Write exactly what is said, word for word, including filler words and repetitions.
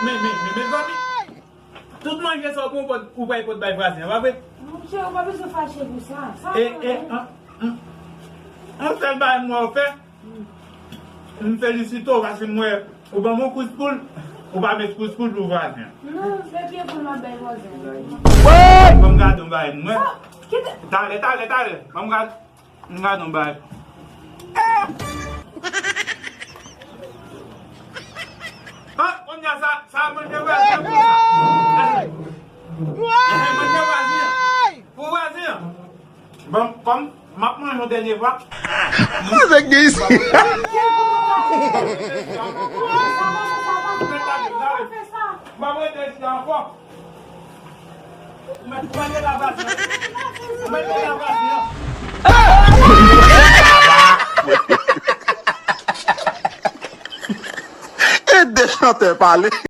Men, men, men, mezanmi, tout manje sa ou pran, ou pral pot bay vwazen an, pa vre? Monchè, ou pa bezwen fache pou sa. Sa e, e, an, an, an sèl bagay m wè w fè, m felisite w paske m wè ou ban m yon kous poul, ou pa met kous poul pou vwazen an. Non, se pye poul m ap bay vwazen an. Ban m gade yon bagay m wè. Talè, talè, talè. Ban m gade. M gade yon bagay. Ah, kounye a sa, sa manje vwazen an pou sa. Eh, manje vwazen an. Pou vwazen an. Bon, kòm m ap manje yon dènye fwa. Sa se gen isi. M ap rete isit la ankò. E de chantè pale.